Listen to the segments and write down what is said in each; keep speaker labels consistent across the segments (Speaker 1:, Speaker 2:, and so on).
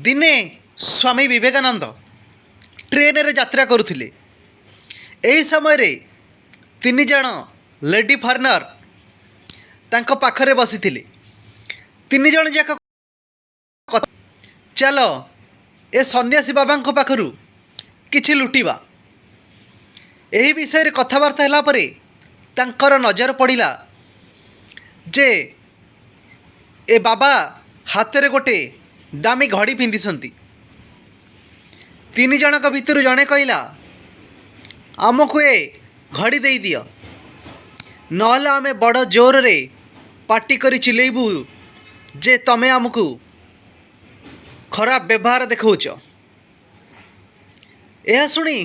Speaker 1: ଦିନେ ସ୍ୱାମୀ ବିବେକାନନ୍ଦ ଟ୍ରେନରେ ଯାତ୍ରା କରୁଥିଲେ। ଏହି ସମୟରେ ତିନି ଜଣ ଲେଡି ଫରେନର ତାଙ୍କ ପାଖରେ ବସିଥିଲେ। ତିନି ଜଣ ଯାକ, "ଚାଲ, ଏ ସନ୍ନ୍ୟାସୀ ବାବାଙ୍କ ପାଖରୁ କିଛି ଲୁଟିବା।" ଏହି ବିଷୟରେ କଥାବାର୍ତ୍ତା ହେଲା ପରେ ତାଙ୍କର ନଜର ପଡ଼ିଲା ଯେ ଏ ବାବା ହାତରେ ଗୋଟେ ଦାମୀ ଘଡ଼ି ପିନ୍ଧିଛନ୍ତି। ତିନି ଜଣଙ୍କ ଭିତରୁ ଜଣେ କହିଲା, "ଆମକୁ ଏ ଘଡ଼ି ଦେଇଦିଅ, ନହେଲେ ଆମେ ବଡ଼ ଜୋରରେ ପାଟି କରି ଚିଲେଇବୁ ଯେ ତମେ ଆମକୁ ଖରାପ ବ୍ୟବହାର ଦେଖାଉଛ।" ଏହା ଶୁଣି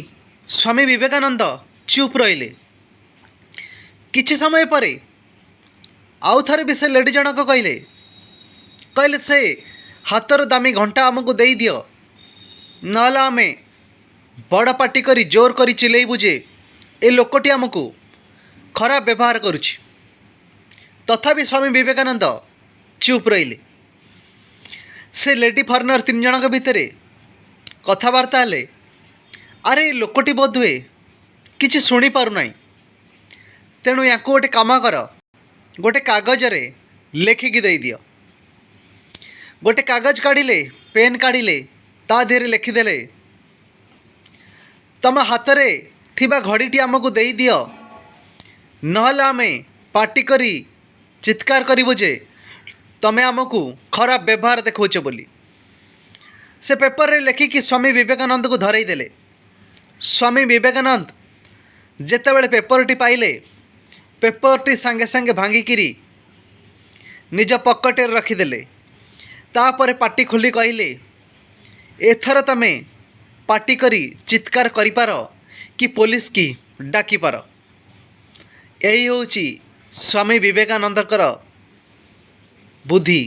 Speaker 1: ସ୍ୱାମୀ ବିବେକାନନ୍ଦ ଚୁପ୍ ରହିଲେ। କିଛି ସମୟ ପରେ ଆଉ ଥରେ ବି ସେ ଲେଡ଼ି ଜଣକ କହିଲେ, "ସେ ହାତର ଦାମୀ ଘଣ୍ଟା ଆମକୁ ଦେଇଦିଅ, ନହେଲେ ଆମେ ବଡ଼ ପାଟି କରି ଜୋର କରି ଚିଲେଇବୁ ଯେ ଏ ଲୋକଟି ଆମକୁ ଖରାପ ବ୍ୟବହାର କରୁଛି।" ତଥାପି ସ୍ୱାମୀ ବିବେକାନନ୍ଦ ଚୁପ୍ ରହିଲେ। ସେ ଲେଡି ଫରେନର ତିନି ଜଣଙ୍କ ଭିତରେ କଥାବାର୍ତ୍ତା ହେଲେ, "ଆରେ, ଏ ଲୋକଟି ବୋଧହୁଏ କିଛି ଶୁଣିପାରୁନାହିଁ। ତେଣୁ ୟାଙ୍କୁ ଗୋଟେ କାମ କର, ଗୋଟେ କାଗଜରେ ଲେଖିକି ଦେଇଦିଅ।" ଗୋଟେ କାଗଜ କାଢ଼ିଲେ, ପେନ୍ କାଢ଼ିଲେ, ତା ଦେହରେ ଲେଖିଦେଲେ, "ତମ ହାତରେ ଥିବା ଘଡ଼ିଟି ଆମକୁ ଦେଇଦିଅ, ନହେଲେ ଆମେ ପାଟି କରି ଚିତ୍କାର କରିବୁ ଯେ ତମେ ଆମକୁ ଖରାପ ବ୍ୟବହାର ଦେଖାଉଛ ବୋଲି।" ସେ ପେପରରେ ଲେଖିକି ସ୍ୱାମୀ ବିବେକାନନ୍ଦକୁ ଧରାଇ ଦେଲେ। ସ୍ୱାମୀ ବିବେକାନନ୍ଦ ଯେତେବେଳେ ପେପରଟି ପାଇଲେ, ପେପରଟି ସାଙ୍ଗେ ସାଙ୍ଗେ ଭାଙ୍ଗିକିରି ନିଜ ପକେଟରେ ରଖିଦେଲେ। ତାପରେ ପାଟି ଖୋଲି କହିଲେ, "ଏଥର ତମେ ପାଟି କରି ଚିତ୍କାର କରିପାର କି ପୋଲିସ କି ଡାକିପାର।" ଏହି ହେଉଛି ସ୍ୱାମୀ ବିବେକାନନ୍ଦଙ୍କର ବୁଦ୍ଧି।